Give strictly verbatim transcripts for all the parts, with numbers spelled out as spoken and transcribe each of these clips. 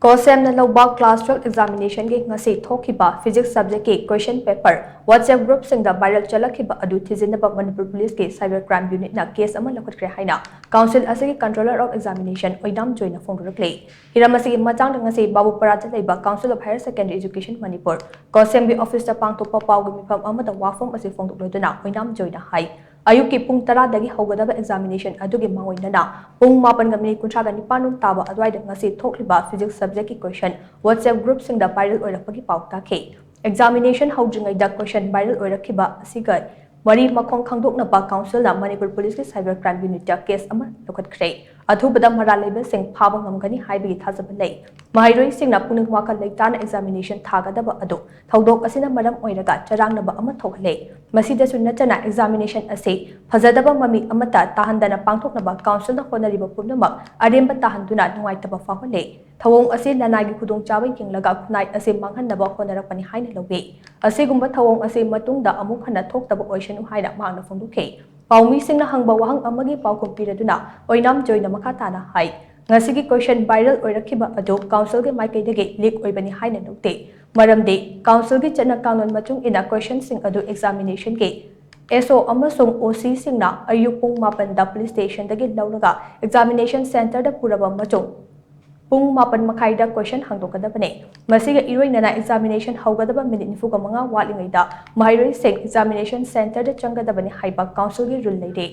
ꯀꯣꯁꯦꯝꯅ ꯂꯧꯕ class twelve examinationꯒꯤ ꯉꯁꯤ ꯊꯣꯛꯈꯤꯕ physics subjectꯀꯤ question paper WhatsApp groupꯁꯤꯡꯗ viral ꯆꯠꯂꯛꯈꯤꯕ ꯑꯗꯨ ꯊꯤꯖꯤꯟꯅꯕ ꯃꯅꯤꯄꯨꯔ ꯄꯨꯂꯤꯁꯀꯤ cyber crime unitꯅ case ꯑꯃ ꯂꯧꯈꯠꯈ꯭ꯔꯦ ꯍꯥꯏꯅ council ꯑꯁꯤꯒꯤ controller of examination ꯑꯣꯏꯅꯥꯝ ꯖꯣꯏꯅ ꯐꯣꯡꯗꯣꯔꯛꯂꯤ꯫ ꯍꯤꯔꯝ ꯑꯁꯤꯒꯤ ꯃꯇꯥꯡꯗ ꯉꯁꯤ ꯕꯥꯕꯨꯄꯥꯔꯥꯗ ꯂꯩꯕ Council of Higher Secondary Education Manipur ꯀꯣꯁꯦꯝꯒꯤ officeꯇ ꯄꯥꯡꯊꯣꯛꯄ ꯄꯥꯎꯒꯤ ꯃꯤꯐꯝ ꯑꯃꯗ ꯋꯥꯐꯝ ꯑꯁꯤ ꯐꯣꯡꯗꯣꯛꯂꯗꯨꯅ ꯑꯣꯏꯅꯥꯝ ꯖꯣꯏꯅ ꯍꯥꯏ, ꯑꯌꯨꯛꯀꯤ ꯄꯨꯡ ꯇꯔꯥꯗꯒꯤ ꯍꯧꯒꯗꯕ examination ꯑꯗꯨꯒꯤ ꯃꯥꯡꯑꯣꯏꯅꯅ ꯄꯨꯡ ꯃꯥꯄꯟꯒ ꯃꯤꯅꯤꯠ ꯀꯨꯟꯊ꯭ꯔꯥꯒ ꯅꯤꯄꯥꯟ ꯔꯣꯝ ꯇꯥꯕ ꯑꯗꯨꯋꯥꯏꯗ ꯉꯁꯤ ꯊꯣꯛꯂꯤꯕ physics subjectꯀꯤ question WhatsApp groupꯁꯤꯡꯗ viral ꯑꯣꯏꯔꯛꯄꯒꯤ ꯄꯥꯎ ꯇꯥꯈꯤ꯫ Examination ꯍꯧꯗ꯭ꯔꯤꯉꯩꯗ question viral ꯑꯣꯏꯔꯛꯈꯤꯕ ꯑꯁꯤꯒ ꯃꯔꯤ ꯃꯈꯣꯡ ꯈꯪꯗꯣꯛꯅꯕ councilꯅ ꯃꯅꯤꯄꯨꯔ ꯄꯨꯂꯤꯁꯀꯤ cyber crime unitꯇ case ꯑꯃ ꯂꯧꯈꯠꯈ꯭ꯔꯦ꯫ ꯑꯊꯨꯕꯗ ꯃꯔꯥꯜ ꯂꯩꯕꯁꯤꯡ ꯐꯥꯕ ꯉꯝꯒꯅꯤ ꯍꯥꯏꯕꯒꯤ ꯊꯥꯖꯕ ꯂꯩ꯫ ꯃꯍꯩꯔꯣꯏꯁꯤꯡꯅ ꯄꯨꯛꯅꯤꯡ ꯋꯥꯈꯜ ꯂꯩꯇꯥꯅ examination ꯊꯥꯒꯗꯕ ꯑꯗꯨ ꯊꯧꯗꯣꯛ ꯑꯁꯤꯅ ꯃꯔꯝ ꯑꯣꯏꯔꯒ ꯆꯔꯥꯡꯅꯕ ꯑꯃ ꯊꯣꯛꯍꯜꯂꯦ꯫ ꯃꯁꯤꯗꯁꯨ ꯅꯠꯇꯅ examination ꯑꯁꯤ ꯐꯖꯗꯕ ꯃꯃꯤ ꯑꯃꯠꯇ ꯇꯥꯍꯟꯗꯅ ꯄꯥꯡꯊꯣꯛꯅꯕ councilꯅ ꯍꯣꯠꯅꯔꯤꯕ ꯄꯨꯝꯅꯃꯛ ꯑꯔꯦꯝꯕ ꯇꯥꯍꯟꯗꯨꯅ ꯅꯨꯡꯉꯥꯏꯇꯕ ꯐꯥꯎꯍꯜꯂꯦ꯫ ꯊꯧꯑꯣꯡ ꯑꯁꯤ ꯂꯅꯥꯏꯒꯤ ꯈꯨꯗꯣꯡꯆꯥꯕ ꯌꯦꯡꯂꯒ ꯈꯨꯟꯅꯥꯏ ꯑꯁꯤ ꯃꯥꯡꯍꯟꯅꯕ ꯍꯣꯠꯅꯔꯛꯄꯅꯤ ꯍꯥꯏꯅ ꯂꯧꯏ꯫ ꯑꯁꯤꯒꯨꯝꯕ ꯊꯧꯑꯣꯡ ꯑꯁꯤ ꯃꯇꯨꯡꯗ ꯑꯃꯨꯛ ꯍꯟꯅ ꯊꯣꯛꯇꯕ ꯑꯣꯏꯁꯅꯨ ꯍꯥꯏꯅ ꯃꯍꯥꯛꯅ ꯐꯣꯡꯗꯣꯛꯈꯤ꯫ ꯄꯥꯎꯃꯤꯁꯤꯡꯅ ꯍꯪꯕ ꯋꯥꯍꯪ ꯑꯃꯒꯤ ꯄꯥꯎꯈꯨꯝ ꯄꯤꯔꯗꯨꯅ ꯑꯣꯏꯅꯥꯝ ꯖꯣꯏꯅ ꯃꯈꯥ ꯇꯥꯅ ꯍꯥꯏ, ꯉꯁꯤꯒꯤ question viral ꯑꯣꯏꯔꯛꯈꯤꯕ ꯑꯗꯨ councilꯒꯤ ꯃꯥꯏꯀꯩꯗꯒꯤ leak ꯑꯣꯏꯕꯅꯤ ꯍꯥꯏꯅ ꯂꯧꯗꯦ꯫ ꯃꯔꯝꯗꯤ councilꯒꯤ ꯆꯠꯅ ꯀꯥꯡꯂꯣꯟ ꯃꯇꯨꯡ ꯏꯟꯅ questionꯁꯤꯡ ꯑꯗꯨ examinationꯒꯤ S O ꯑꯃꯁꯨꯡ O Cꯁꯤꯡꯅ ꯑꯌꯨꯛ ꯄꯨꯡ ꯃꯥꯄꯟꯗ police stationꯗꯒꯤ ꯂꯧꯔꯒ examination centreꯗ ꯄꯨꯔꯕ ꯃꯇꯨꯡ ꯄꯨꯡ ꯃꯥꯄꯟ ꯃꯈꯥꯏꯗ question ꯍꯥꯡꯗꯣꯛꯀꯗꯕꯅꯤ꯫ ꯃꯁꯤꯒ ꯏꯔꯣꯏꯅꯅ examination ꯍꯧꯒꯗꯕ ꯃꯤꯅꯤꯠ ꯅꯤꯐꯨꯒ ꯃꯉꯥ ꯋꯥꯠꯂꯤꯉꯩꯗ ꯃꯍꯩꯔꯣꯏꯁꯤꯡ examination centreꯗ ꯆꯪꯒꯗꯕꯅꯤ ꯍꯥꯏꯕ councilꯒꯤ rule ꯂꯩꯔꯤ꯫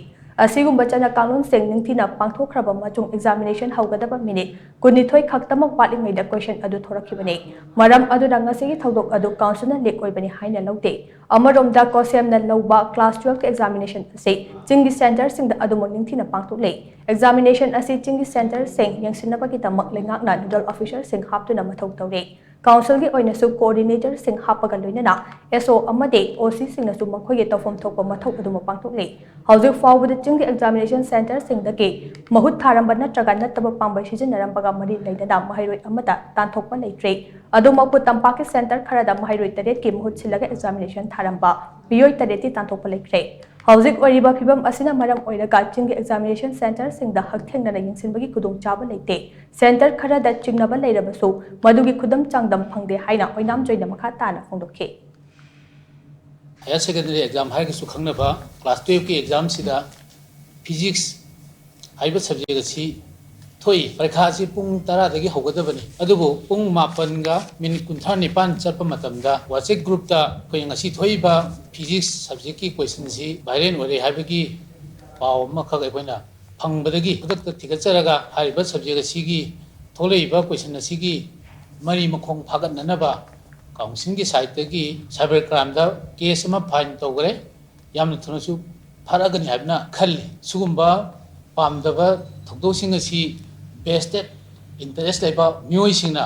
ꯑꯁꯤꯒꯨꯝꯕ ꯆꯠꯅ ꯀꯥꯡꯂꯣꯟꯁꯤꯡ ꯅꯤꯡꯊꯤꯅ ꯄꯥꯡꯊꯣꯛꯈ꯭ꯔꯕ ꯃꯇꯨꯡ examination ꯍꯧꯒꯗꯕ ꯃꯤꯅꯤꯠ ꯀꯨꯟꯅꯤꯊꯣꯏ ꯈꯛꯇꯃꯛ ꯋꯥꯠꯂꯤꯉꯩꯗ question ꯑꯗꯨ ꯊꯣꯔꯛꯈꯤꯕꯅꯤ꯫ ꯃꯔꯝ ꯑꯗꯨꯅ ꯉꯁꯤꯒꯤ ꯊꯧꯗꯣꯛ ꯑꯗꯨ councilꯅ leak ꯑꯣꯏꯕꯅꯤ ꯍꯥꯏꯅ ꯂꯧꯗꯦ꯫ ꯑꯃꯔꯣꯝꯗ ꯀꯣꯁꯦꯝꯅ ꯂꯧꯕ class twelveꯀꯤ examination ꯑꯁꯤ ꯆꯤꯡꯒꯤ centreꯁꯤꯡꯗ ꯑꯗꯨꯃꯛ ꯅꯤꯡꯊꯤꯅ ꯄꯥꯡꯊꯣꯛꯂꯦ꯫ Examination ꯑꯁꯤ ꯆꯤꯡꯒꯤ centreꯁꯤꯡ ꯌꯦꯡꯁꯤꯟꯅꯕꯒꯤꯗꯃꯛ ꯂꯩꯉꯥꯛꯅ nodal officerꯁꯤꯡ ꯍꯥꯞꯇꯨꯅ ꯃꯊꯧ ꯇꯧꯔꯦ꯫ Councilꯒꯤ ꯑꯣꯏꯅꯁꯨ coordinatorꯁꯤꯡ ꯍꯥꯞꯄꯒ ꯂꯣꯏꯅꯅ S O ꯑꯃꯗꯤ O Cꯁꯤꯡꯅꯁꯨ ꯃꯈꯣꯏꯒꯤ ꯇꯧꯐꯝ ꯊꯣꯛꯄ ꯃꯊꯧ ꯑꯗꯨꯃꯛ ꯄꯥꯡꯊꯣꯛꯂꯤ꯫ ꯍꯧꯖꯤꯛ ꯐꯥꯎꯕꯗ ꯆꯤꯡꯒꯤ examination centreꯁꯤꯡꯗꯒꯤ ꯃꯍꯨꯠ ꯊꯥꯔꯝꯕ ꯅꯠꯇ꯭ꯔꯒ ꯅꯠꯇꯕ ꯄꯥꯝꯕꯩ ꯁꯤꯖꯤꯟꯅꯔꯝꯕꯒ ꯃꯔꯤ ꯂꯩꯅꯅ ꯃꯍꯩꯔꯣꯏ ꯑꯃꯠꯇ ꯇꯥꯟꯊꯣꯛꯄ ꯂꯩꯇ꯭ꯔꯤ꯫ ꯑꯗꯨꯃꯛꯄꯨ ꯇꯝꯄꯥꯛꯀꯤ centre ꯈꯔꯗ ꯃꯍꯩꯔꯣꯏ ꯇꯔꯦꯠꯀꯤ ꯃꯍꯨꯠ ꯁꯤꯜꯂꯒ examination ꯊꯥꯔꯝꯕ ꯃꯤꯑꯣꯏ ꯇꯔꯦꯠꯇꯤ ꯇꯥꯟꯊꯣꯛꯄ ꯂꯩꯈ꯭ꯔꯦ꯫ ꯍꯧꯖꯤꯛ ꯑꯣꯏꯔꯤꯕ ꯐꯤꯕꯝ ꯑꯁꯤꯅ ꯃꯔꯝ ꯑꯣꯏꯔꯒ ꯆꯤꯡꯒꯤ examination centreꯁꯤꯡꯗ ꯍꯛꯊꯦꯡꯅꯅ ꯌꯦꯡꯁꯤꯟꯕꯒꯤ ꯈꯨꯗꯣꯡꯆꯥꯕ ꯂꯩꯇꯦ꯫ Centre ꯈꯔꯗ ꯆꯤꯡꯅꯕ ꯂꯩꯔꯕꯁꯨ ꯃꯗꯨꯒꯤ ꯈꯨꯗꯝ ꯆꯥꯡꯗꯝ ꯐꯪꯗꯦ ꯍꯥꯏꯅ ꯑꯣꯏꯅꯥꯝ ꯖꯣꯏꯅ ꯃꯈꯥ ꯇꯥꯅ ꯐꯣꯡꯗꯣꯛꯈꯤ꯫ Higher secondary exam ꯍꯥꯏꯔꯒꯁꯨ ꯈꯪꯅꯕ class twelveꯀꯤ examꯁꯤꯗ physics ꯍꯥꯏꯕ subject ꯑꯁꯤ ꯊꯣꯛꯏ꯫ ꯄꯔꯤꯈꯥ ꯑꯁꯤ ꯄꯨꯡ ꯇꯔꯥꯗꯒꯤ ꯍꯧꯒꯗꯕꯅꯤ, ꯑꯗꯨꯕꯨ ꯄꯨꯡ ꯃꯥꯄꯟꯒ minute ꯀꯨꯟꯊ꯭ꯔꯥ ꯅꯤꯄꯥꯟ ꯆꯠꯄ ꯃꯇꯝꯗ WhatsApp groupꯇ ꯑꯩꯈꯣꯏ ꯉꯁꯤ ꯊꯣꯛꯏꯕ physics subjectꯀꯤ questionꯁꯤ viral ꯑꯣꯏꯔꯦ ꯍꯥꯏꯕꯒꯤ ꯄꯥꯎ ꯑꯃꯈꯛ ꯑꯩꯈꯣꯏꯅ ꯐꯪꯕꯗꯒꯤ ꯈꯨꯗꯛꯇ ꯊꯤꯒꯠꯆꯔꯒ ꯍꯥꯏꯔꯤꯕ subject ꯑꯁꯤꯒꯤ ꯊꯣꯛꯂꯛꯏꯕ question ꯑꯁꯤꯒꯤ ꯃꯔꯤ ꯃꯈꯣꯡ ꯐꯥꯒꯠꯅꯅꯕ councilꯒꯤ sideꯇꯒꯤ cyber crimeꯗ case ꯑꯃ file ꯇꯧꯈ꯭ꯔꯦ꯫ ꯌꯥꯝꯅ ꯊꯨꯅꯁꯨ ꯐꯥꯔꯛꯑꯒꯅꯤ ꯍꯥꯏꯕꯅ ꯈꯜꯂꯤ꯫ ꯁꯤꯒꯨꯝꯕ ꯄꯥꯝꯗꯕ ꯊꯧꯗꯣꯛꯁꯤꯡ ꯑꯁꯤ vested interest ꯂꯩꯕ ꯃꯤꯑꯣꯏꯁꯤꯡꯅ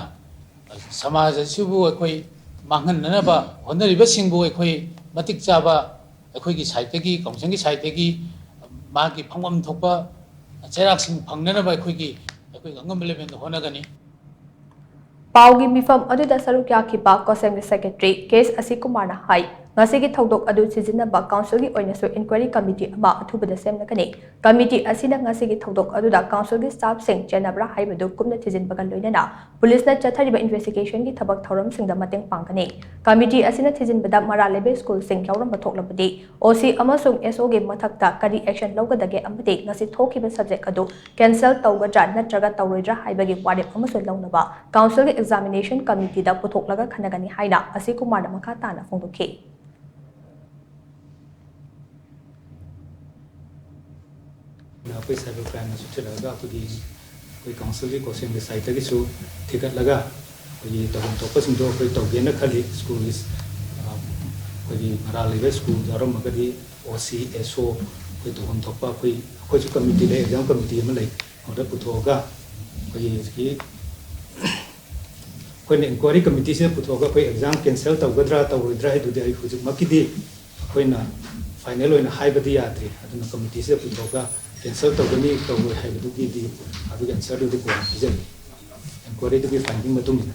ꯁꯃꯥꯖ ꯑꯁꯤꯕꯨ ꯑꯩꯈꯣꯏ ꯃꯥꯡꯍꯟꯅꯅꯕ ꯍꯣꯠꯅꯔꯤꯕꯁꯤꯡꯕꯨ ꯑꯩꯈꯣꯏ ꯃꯇꯤꯛ ꯆꯥꯕ ꯑꯩꯈꯣꯏꯒꯤ sideꯇꯒꯤ, councilꯒꯤ sideꯇꯒꯤ ꯃꯥꯒꯤ ꯐꯪꯐꯝ ꯊꯣꯛꯄ ꯆꯩꯔꯥꯛꯁꯤꯡ ꯐꯪꯅꯅꯕ ꯑꯩꯈꯣꯏꯒꯤ ꯑꯩꯈꯣꯏ ꯑꯉꯝꯕ levelꯗ ꯍꯣꯠꯅꯒꯅꯤ꯫ ꯄꯥꯎꯒꯤ ꯃꯤꯐꯝ ꯑꯗꯨꯗ ꯁꯔꯨꯛ ꯌꯥꯈꯤꯕ COSAMꯒꯤ secretary ꯀꯦ ꯑꯦꯁ ꯑꯁꯤ ꯀꯨꯃꯥꯔꯅ ꯍꯥꯏ, ꯉꯁꯤꯒꯤ ꯊꯧꯗꯣꯛ ꯑꯗꯨ ꯊꯤꯖꯤꯟꯅꯕ councilꯒꯤ ꯑꯣꯏꯅꯁꯨ inquiry committee ꯑꯃ ꯑꯊꯨꯕꯗ ꯁꯦꯝꯂꯒꯅꯤ꯫ Committee ꯑꯁꯤꯅ ꯉꯁꯤꯒꯤ ꯊꯧꯗꯣꯛ ꯑꯗꯨꯗ councilꯒꯤ staffꯁꯤꯡ ꯆꯦꯟꯅꯕ꯭ꯔꯥ ꯍꯥꯏꯕꯗꯨ ꯀꯨꯞꯅ ꯊꯤꯖꯤꯟꯕꯒ ꯂꯣꯏꯅꯅ ꯄꯨꯂꯤꯁꯅ ꯆꯠꯊꯔꯤꯕ investigationꯒꯤ ꯊꯕꯛ ꯊꯧꯔꯝꯁꯤꯡꯗ ꯃꯇꯦꯡ ꯄꯥꯡꯒꯅꯤ꯫ Committee ꯑꯁꯤꯅ ꯊꯤꯖꯤꯟꯕꯗ ꯃꯔꯥꯜ ꯂꯩꯕ schoolꯁꯤꯡ ꯌꯥꯎꯔꯝꯕ ꯊꯣꯛꯂꯕꯗꯤ, OC ꯑꯃꯁꯨꯡ SOꯒꯤ ꯃꯊꯛꯇ ꯀꯔꯤ action ꯂꯧꯒꯗꯒꯦ ꯑꯃꯗꯤ ꯉꯁꯤ ꯊꯣꯛꯈꯤꯕ subject ꯑꯗꯨ cancel ꯇꯧꯒꯗ꯭ꯔꯥ ꯅꯠꯇ꯭ꯔꯒ ꯇꯧꯔꯣꯏꯗ꯭ꯔꯥ ꯍꯥꯏꯕꯒꯤ ꯋꯥꯔꯦꯞ ꯑꯃꯁꯨ ꯂꯧꯅꯕ councilꯒꯤ examination committeeꯗ ꯄꯨꯊꯣꯛꯂꯒ ꯈꯟꯅꯒꯅꯤ ꯍꯥꯏꯅ ꯑꯁꯤ ꯀꯨꯃꯥꯔꯅ ꯃꯈꯥ ꯇꯥꯅ ꯐꯣꯡꯗꯣꯛꯈꯤ꯫ ꯑꯩꯈꯣꯏ cyber crimeꯅ ꯆꯨꯠꯁꯤꯜꯂꯛꯑꯒ ꯑꯩꯈꯣꯏꯒꯤ ꯑꯩꯈꯣꯏ councilꯒꯤ COSAMꯒꯤ sideꯇꯒꯤꯁꯨ ꯊꯤꯒꯠꯂꯒ ꯑꯩꯈꯣꯏꯒꯤ ꯇꯧꯐꯝ ꯊꯣꯛꯄꯁꯤꯡꯗꯣ ꯑꯩꯈꯣꯏ ꯇꯧꯒꯦꯅ ꯈꯜꯂꯤ꯫ Schoolꯒꯤ ꯑꯩꯈꯣꯏꯒꯤ ꯃꯔꯥꯜ ꯂꯩꯕ school ꯌꯥꯎꯔꯝꯃꯒꯗꯤ OC, SO ꯑꯩꯈꯣꯏ ꯇꯧꯐꯝ ꯊꯣꯛꯄ ꯑꯩꯈꯣꯏ ꯑꯩꯈꯣꯏꯁꯨ committee ꯂꯩ, exam committee ꯑꯃ ꯂꯩ, ꯑꯗꯨꯗ ꯄꯨꯊꯣꯛꯑꯒ ꯑꯩꯈꯣꯏꯒꯤ ꯍꯧꯖꯤꯛꯀꯤ ꯑꯩꯈꯣꯏꯅ inquiry committeeꯁꯤꯗ ꯄꯨꯊꯣꯛꯑꯒ ꯑꯩꯈꯣꯏ exam cancel ꯇꯧꯒꯗ꯭ꯔꯥ ꯇꯧꯔꯣꯏꯗ꯭ꯔꯥ ꯍꯥꯏꯗꯨꯗꯤ ꯑꯩ ꯍꯧꯖꯤꯛꯃꯛꯀꯤꯗꯤ ꯑꯩꯈꯣꯏꯅ final ꯑꯣꯏꯅ ꯍꯥꯏꯕꯗꯤ ꯌꯥꯗ꯭ꯔꯤ꯫ ꯑꯗꯨꯅ committeeꯁꯤꯗ ꯄꯨꯊꯣꯛꯑꯒ cancel ꯇꯧꯒꯅꯤ ꯇꯧꯔꯣꯏ ꯍꯥꯏꯕꯗꯨꯒꯤꯗꯤ ꯑꯗꯨꯒꯤ answerꯗꯨꯗꯤ ꯀꯣꯟꯅ ꯄꯤꯖꯒꯦ, inquiryꯗꯨꯒꯤ finding ꯃꯇꯨꯡ ꯏꯟꯅ꯫